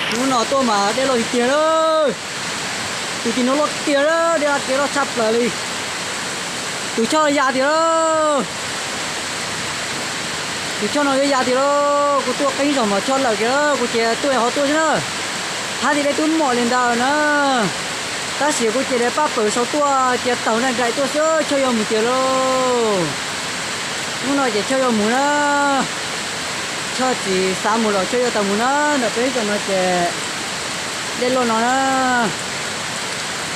Hnub no tuaj mas dej loj tiag tiag lawm. Tus tim no loj tiag lawm, dej laj kev loj tshaj plaws li. Tus choj ya tiag lawm. Tus choj no yuav ya tiag lawm, kuv tuaj qeeb zog mas choj lawm kiag lawm, kuv ces tuaj ho tuaj xwb na. Hab tias dej twb mom li ntawd na, tab sis kuv ces li pab pawg sau tuaj cia taug na, nraim tuaj xwb, choj yuav mus tiag lauj. Hnub no ces choj yuav mus na, choj tsis xav mus los choj yuav tau mus na, ntawm peb zos no ces dej loj no na,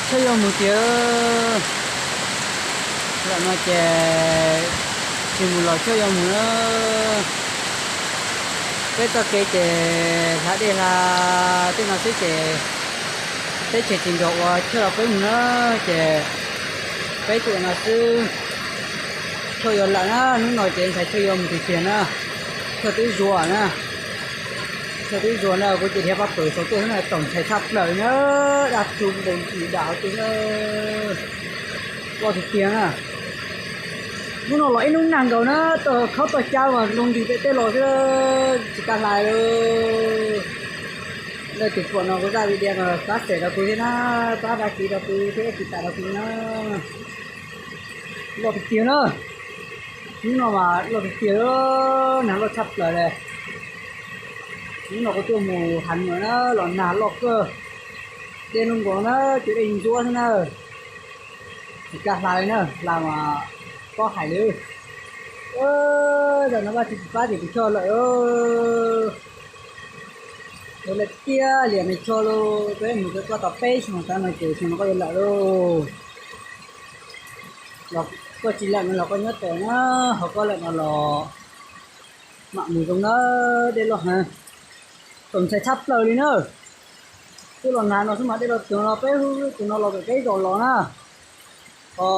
choj yuav mus tiag. Lam no ces tsis mus los choj yuav mus na. Peb txoj kev ces hla dej hla tej no xwb ces teb chaws tsis nrog ua choj los peb mus na, ces peb tuaj no xwb. Choj yuav lawm na, hnub no ces ntshai choj yuav mus tiag tiag na. Choj twb zuag na, choj twb zuag na, kuv ces dhia pab pawg sau tuaj xwb na, txaus ntshai tshaj plaws na, daj tu npoo ntsis dam hauv tu na, loj tiag tiag na. Hnub no los ib hnub nag nkaus na, tau khob tau cab mas loo nti pem tej los xwb, tsis kam hlais li. Leej twg pom no kuv zaj video no pab share rau kuv thiab na, pab đăng ký rau kuv thiab tiv tauj rau kuv na. Loj tiag tiag na, hnub no mas loj tiag tiag, nag loj tshaj plaws li. Hnub no kuv tuaj mus Hà Nội na, los nag loj kawg, dej loj nkaus na, ces dej ntsuab xwb na. Tsis kam hla li na, hla mas pob hais li. Zaum no Vaj Tswv tsis pab ces kuv choj lawm. Ua lawm tiag li, nws choj lauj, peb mus koj tom peb xyoo tas no ces xyoo no koj yuav lawm lauj. Los koj tsis lawm no los koj nyob tos na, ho koj lawm no los mam mus zoo na, dej loj heev. Txaus ntshai tshaj plaws li na. Twb los nag no xwb mas dej loj tiag no, peb hu tus no los pem peb zos los na. Ho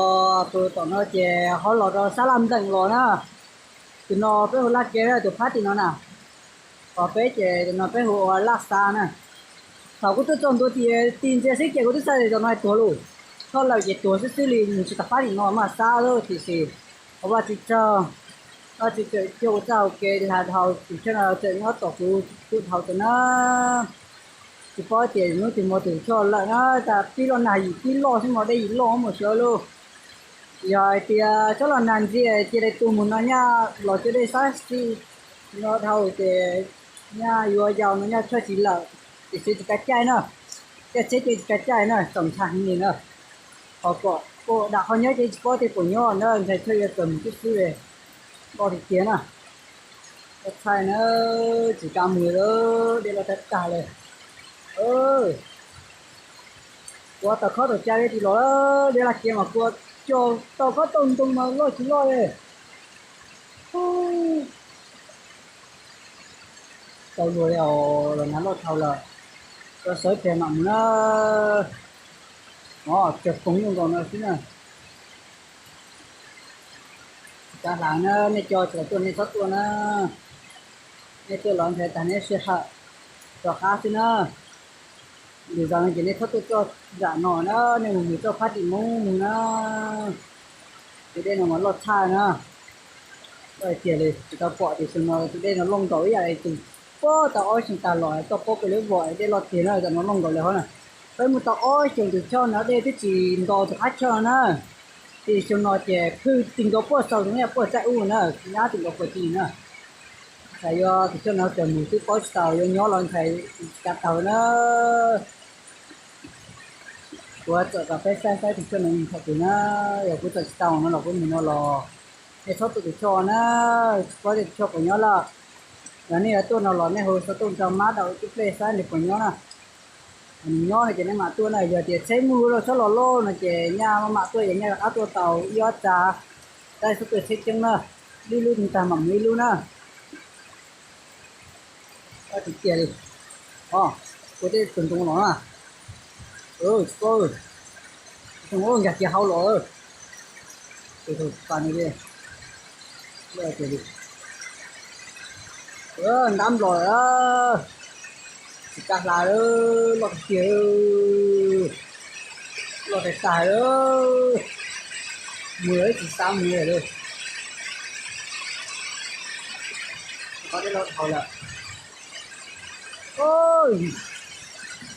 tus tom no ces ho los rau sab Laj Nteem los na. Tus no peb hu Laj Kev na, tus phab tim no na. Ho peb ces tus no peb hu ua Laj Xab na. Thaum kuv tuaj txog ntua tim ntsia xwb ces kuv twb xav tias zos no tuag lauj. Choj lawm ces tuag xwb xwb li, mus tsis tau phab tim no mas xab lawm tiam sis ho Vaj Tswv tsaug, Vaj Tswv txawm coj kuv txoj hau kev hla dhau, tus choj no txawm nyob tos kuv tuaj dhau tau na. Tsis paub tias hnub twg mus tus choj lawm na, tas pib los nag yim pib loj xwb mas dej yim loj mus xyov lauj. Yog hais tias tsob los nag ntxiv cia li tu mus no nyaj los cov dej sab xis no dhau ces nyaj yuav yau no nyaj choj tsis lawm, tiam sis tsis kav caij na, caij tsheb ces tsis kav caij na, txaus ntshai heev li na. Ho kom dam qhov nyob ces tsis paub tias puas nyob na, ntshai choj yuav txawm mus xwb xwb li, loj tiag tiag na. Txhaij na, tsis kam mus lawm, dej loj tag tag li. Ua tau khob tau cab li tsis los, dej laj kev mas kua, cog tau khob tau ntoo mas loj tsis loj li. Tau luag li os, los nag loj dhau lawm. Rau sawv pem mam mus na. Os, cog poob yuj nkaus no xwb na. Tsis kav hla na, nej cov tsis los tuaj nej txhob tuaj na. Nej tuaj los ntshai tag neb sij hawm rov qab xwb na. Lwm zaus no ces nej txhob tuaj txoj nram no na, nej mus mus txoj phab tim Hmoob mus na. Tus dej no mas loj tshaj na. Loj tiag li, tsis tau pom tias xyoo no tus dej no loj nkaus ib yam li tus puag tau ob xyoo tas los toj pob peb lub voj dej loj tiag na, tam no loj nkaus li hov na. Peb mus tau ob xyoos tus choj no dej twb tsis nto tus qab choj no na. Ces xyoo no ces phwj ti nkaus puag saum tus nyaj puag txaij ub na, nyab ti nkaus puag ti na. Ntshai yuav tus choj no txawm mus twb paub tsis tau yuav nyob los ntshai tsis kav tau na. Kuv txawm kom peb saib saib tus choj no ntshai tus na, yog kuv txawm tsis tau no los kuv mus no los nej txhob tuaj tus choj na, tsis paub tias tus choj puas nyob lawm. Yog nej yuav tuaj no los nej hu xov tooj rau mab daus ib tug plej saib nws puas nyob na. Nws nyob no ces nej mam tuaj na, yog tias tsheb muaj lub loj tsheb los loj no ces nyaj maj mam tuaj, yog nyaj rov qab tuaj tau ib ob tsav, tab sis tuaj tsheb ceeb na, ib lub tag mam mus ib lub na. Tiag tiag li. Os, ua tej tus ntoo los na. Tsis paub, tus ntoo nkag kiag hauv los. Tus tus pas no li. Loj tiag li. Ntab nplos lawm. Tsis kav hla lawm, loj tiag tiag. Loj tiag tag lawm. Mus lawm tsis xav mus li lawm. Qhov dej loj dhau lawm.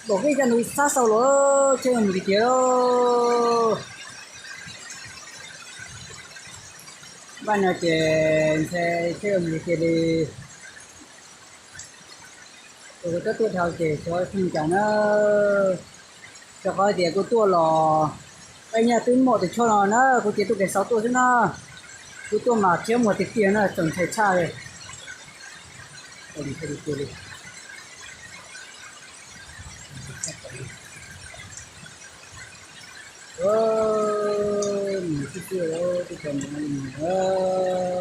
Npaum peb cov ntawd xab xaus los, tsheb mus tiag tiag. Npaj no ces ntshai tsheb mus tiag tiag li. Kuv twb tuaj dhau ces xyov xyov cas na. Rau qhov tias kuv tuaj los, peb nyaj twb muaj tus tshuaj no na, kuv ces tuaj kev xauv tuaj xwb na. Kuv tuaj mas khiav muag tiag tiag na, txaus ntshai tshaj li. Mus xwb xwb, twb tau mus li mus.